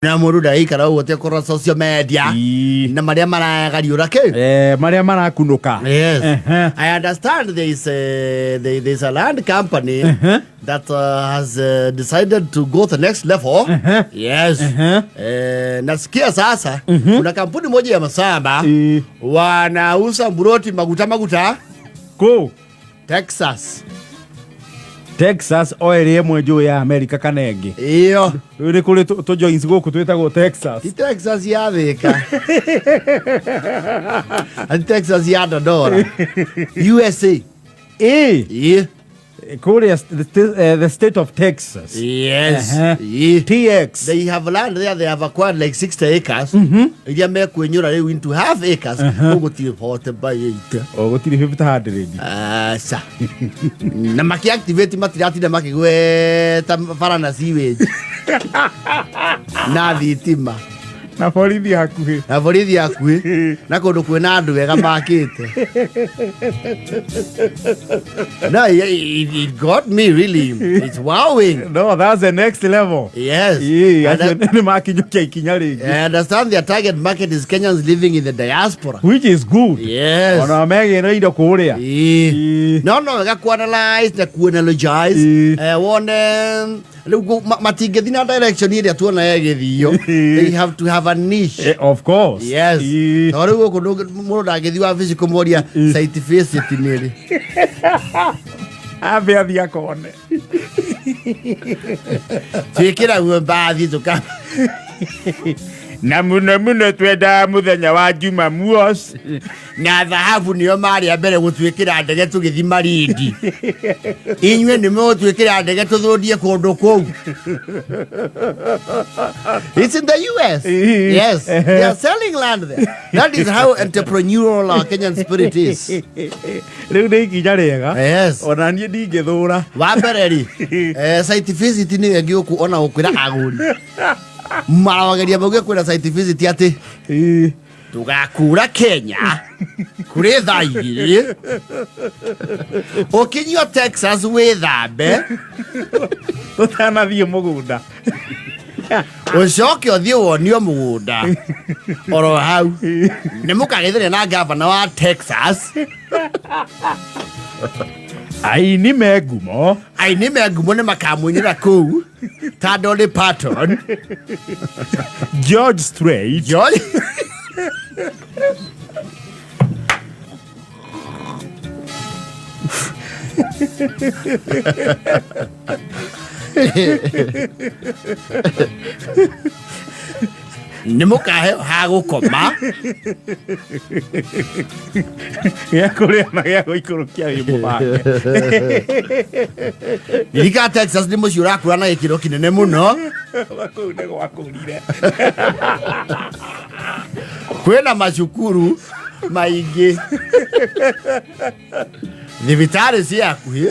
Na mũndũ ndagĩikara ũguo tekũrora social media na marĩa maragariũra kĩ. Marĩa marakunũka. Yes. Ehe. I understand there is a land company that has decided to go to the next level. Yes. Nasikia sasa kuna kampuni moja ya masamba wanauza mburoti maguta maguta Kũ? Texas. Texas o ĩrĩ ĩmwe njũĩ ya Amerika kana ĩngĩ? Iyo. Rĩu nĩ kũrĩ tũ joints gũkũ twĩtagwo Texas. Ti Texas ya Thika. Ti Texas ya Dandora. USA. Ĩ. Ĩ. Kũrĩa the state of Texas. Yes. Ehe. Ĩ. TX. They have land there, they have acquired like 60 acres. Iria mekwenyũra rĩu into half acres. Kũu gũtirĩ 40 by 80. O gũtirĩ 500. Aca. Na makiactivate matiratinda makĩgweta bara na sewage. Na thitima. Na borithi hakuhĩ. Na borithi hakuhĩ. Na kũndũ kwĩna andũ ega makĩte. No, it got me really. It's wowing. No, that's the next level. Yes. Ĩĩ, And acio nĩ makinyũkia ikinya rĩngĩ. I understand their target market is Kenyans living in the diaspora. Which is good. Yes. Ona megĩra indo kũrĩa. Ĩĩ. Ĩĩ. No wega kuanalyze na kuanalogize. Ĩĩ. Wone rĩu matingĩthiĩ na direction ĩrĩa tuona ĩgĩthio. Ĩĩ. They have to have a niche. Of course. Yes. Ĩĩ. Tondũ rĩu gũkũ mũndũ ndangĩthiĩ wabici kũmoria site visit nĩ rĩ. Ambe athiĩ akone. Twĩkĩra guo mbathi tũka. Na mũno mũno twendaga mũthenya wa Jumamosi. Na thahabu nĩo marĩ a mbere gũtuĩkĩra ndege tũgĩthiĩ Malindi. Inyuĩ nĩ mũgũtuĩkĩra ndege tũthũndie kũndũ kũu. It's in the US. Yes. They are selling land there. That is how entrepreneurial our Kenyan spirit is. Rĩu nĩ ikinya rĩega. Yes. Ona niĩ ndingĩthũra. Wa mbere rĩ, site visit nĩ ĩngĩ gũkũ ona gũkwĩra agũri. Marageria mauge kwĩna site visit atĩ tũgakura Kenya kũrĩ thaa 2 ũkinyio Texas wĩthambe Tũtanathiĩ mũgũnda. Ũcoke ũthiĩ wonio mũgũnda oro hau nĩ mũkagethania na gavana wa Texas. Aini me ngumo. Aini me ngumo nĩ makamũinĩra kũu ta Dolly Parton. George Strait. George nĩ mũkahe ha gũkoma. Gĩa kũrĩa na gĩa gũikũrũkia wĩ mũbange. Ririkana Texas nĩ mũciĩ ũrakũra na gĩkĩro kĩnene mũno. Kũu nĩ gwakũrire. Kwĩna macukuru maingĩ, thibitarĩ ciĩ hakuhĩ.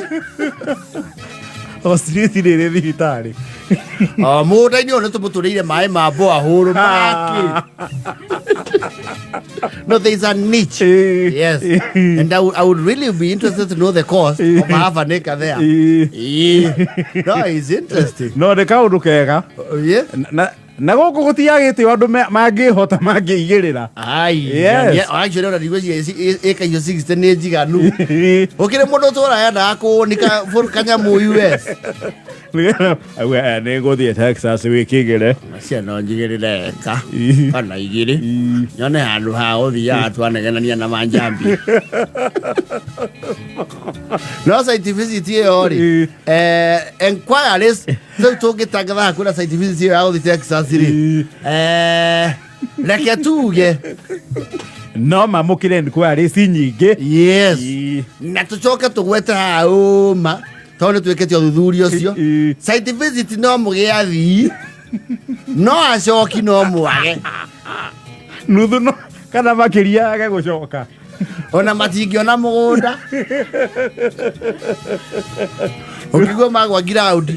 O street nĩ ĩrĩ thibitarĩ. O mũgũnda-inĩ ũyũ nĩ tũmũtũrĩire maĩ ma borehole maki. No, there is a niche. Yes. And I would really be interested to know the cost of half an acre there. Yeah. No, it's interesting. No nĩ kaũndũ kega. Yeah. Na gũkũ gũtiagĩte andũ mangĩhota mangĩigĩrĩra. Ai, Yes. yeah, actually ona ndigwĩciria ĩka icio 60 nĩ njiganu. Gũkĩrĩ mũndũ ũtũraga endaga kũũnika kanyamũ US. Nĩ ngũthiĩ Texas wĩkĩgĩre. Cia no njigĩrĩre eka kana 2 nyone handũ ha gũthiaga twanegenania na manjambi. No site visit ĩyo rĩ, enquiries rĩu tũngĩtangatha kwĩna site visit ĩyo ya gũthiĩ Texas rĩ, reke tuge no mamũkĩre enquiries nyingĩ. Yes. Na tũcoke tũgwete haha ũma tondũ nĩ twĩkĩte ũthuthuria ũcio. Site visit no mũgĩe athii no acoki no mwage. Nuthu no kana makĩria age gũcoka. Ona matingĩona mũgũnda. Ũkĩigua magwa ground.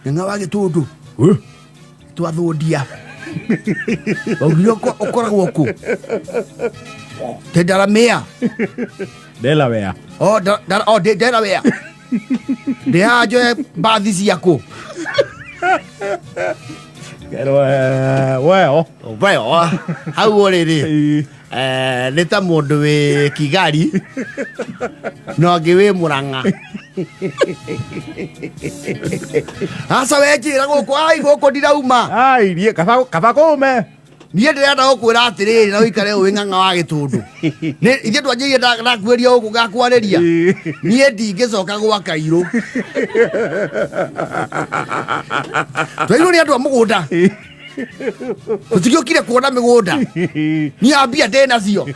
Ng'ang'a wa gĩtũndũ. Twathũndia. Waugire ũkoragwo kũ? Te Delamere. Delaware. Oh, oh, Delaware. Ndĩ haha njoe mbathi ciaku. Kerwo weo. Weo hau ũrĩ rĩ, Ĩĩ. nĩ ta mũndũ wĩ Kigali na ũngĩ wĩ Mũrang'a. Aca wenjĩra gũkũ, ai gũkũ ndirauma. Ai niĩ kaba kũme. Niĩ ndĩrenda gũkwĩra atĩrĩrĩ, na ũikare ũĩ ng'ang'a wa gĩtũndũ. Ithuĩ twanjĩire ndakuĩria gũkũ ngakwarĩria. Ĩĩ. Niĩ ndingĩcoka gwa kairũ. Twairwo nĩ andũ a mũgũnda. Tũtigĩũkire kuona mĩgũnda. Niĩ ambia ndĩ nacio.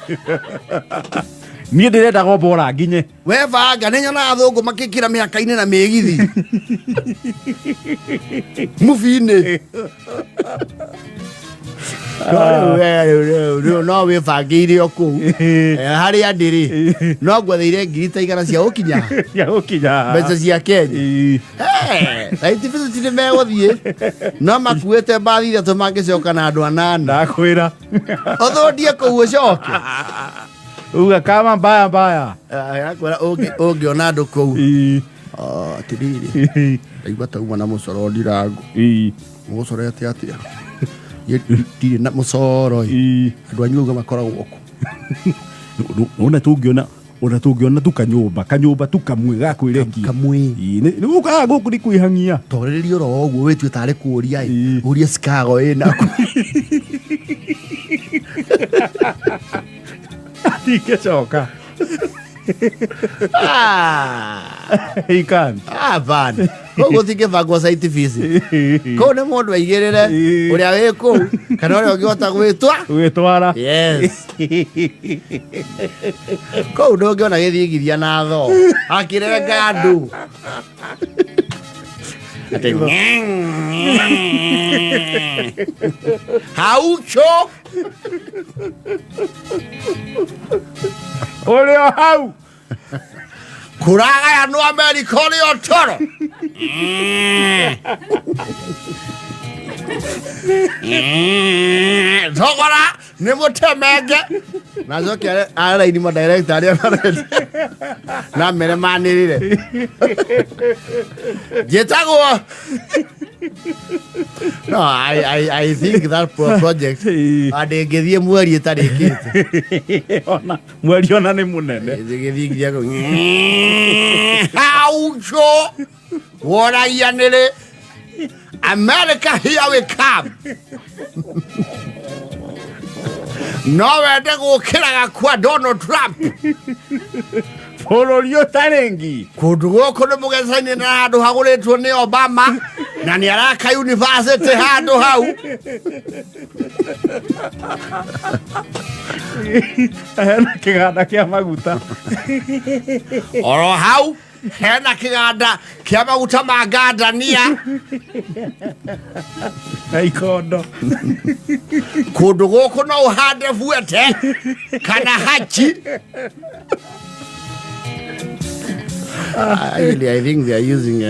Niĩ ndĩrenda gombora nginye. We banga nĩ nyonaga athũngũ makĩkĩra mĩhaka-inĩ na mĩgithi. Mubi-inĩ. No rĩu we, rĩu no wĩbangĩire o kũu. Harĩa ndĩ rĩ, no ngwetheire ngiri ta 100 cia gũkinya. Cia gũkinya. Mbeca cia Kenya. Ĩĩ. Raiti bici nĩ megũthiĩ no makuĩte mbathi 3 mangĩcoka na andũ 8. Ndakwĩra. Ũthũndie kũu ũcoke. Uga kama mbaya mbaya. Akwĩra ũngĩona andũ kũu. Ĩĩ. Atĩrĩrĩ, Ĩĩ. ndaigua tauma na mũcoro ndirangu. Ĩĩ. Mũgũcorete atĩa? Niĩ ndirĩ na mũcoro ĩ. Ĩĩ. Andũ anyu auga makoragwo kũ? Ona tũngĩona, ona tũngĩona tu kanyũmba, kanyũmba tu kamwe ga kwĩrekia. Kamwe. Ĩĩ, nĩ gũkaga gũkũ nĩ kwĩhang'ia. Torĩrĩria oro ũguo wĩtue tarĩ kũũria ĩ. Ĩĩ. Ũrie Chicago ĩna kũ. Ndingĩcoka. He can't. Hapana. Kũu gũtingĩbangwo site visit. Kũu nĩ mũndũ aigĩrĩre Ĩĩ. ũrĩa wĩ kũu kana ũrĩa ũngĩhota gwĩtwa. Gwĩtwara. Yes. Kũu ndũngĩona gĩthingithia na thoo akĩrenga andũ. Atĩ haucho. Ũrĩ o hau. Kũragayanwo Amerika ũrĩ o toro. Thogora nĩ mũtemenge. Na acoke araini madirector arĩa marenda na mere manĩrĩre. Njĩtagwo. No, I think that project ndĩngĩthiĩ mweri ĩtarĩkĩte. Ona mweri ona nĩ mũnene. Gĩthingithia kũu. Haucho woragia nĩrĩ. America here we come. No wende gũkĩraga kwa Donald Trump. Bũrũri ũtarĩ ngi. Kũndũ gũkũ nĩ mũgecaine na handũ hagũrĩtwo nĩ Obama na nĩ araka university handũ hau. Hena kĩganda kĩa maguta. Oro hau hena kĩganda kĩa maguta ma ngandania. Na ikondo. Kũndũ gũkũ no ũhande buete kana hachi. Actually, I think they are using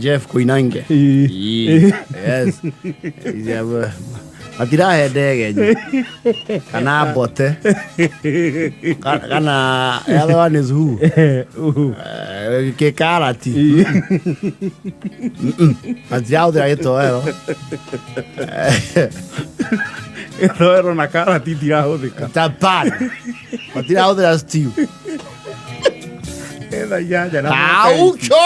Jeff Koinange. Yes. Matirahe ndege nyi. Kana bote. Kana the other one is who? Kekarati. Matirahũthĩra gĩtoero. Gĩtoero na karati itirahũthĩka. Tapan. Matirahũthĩra stew. Etha inyanya na Aucho.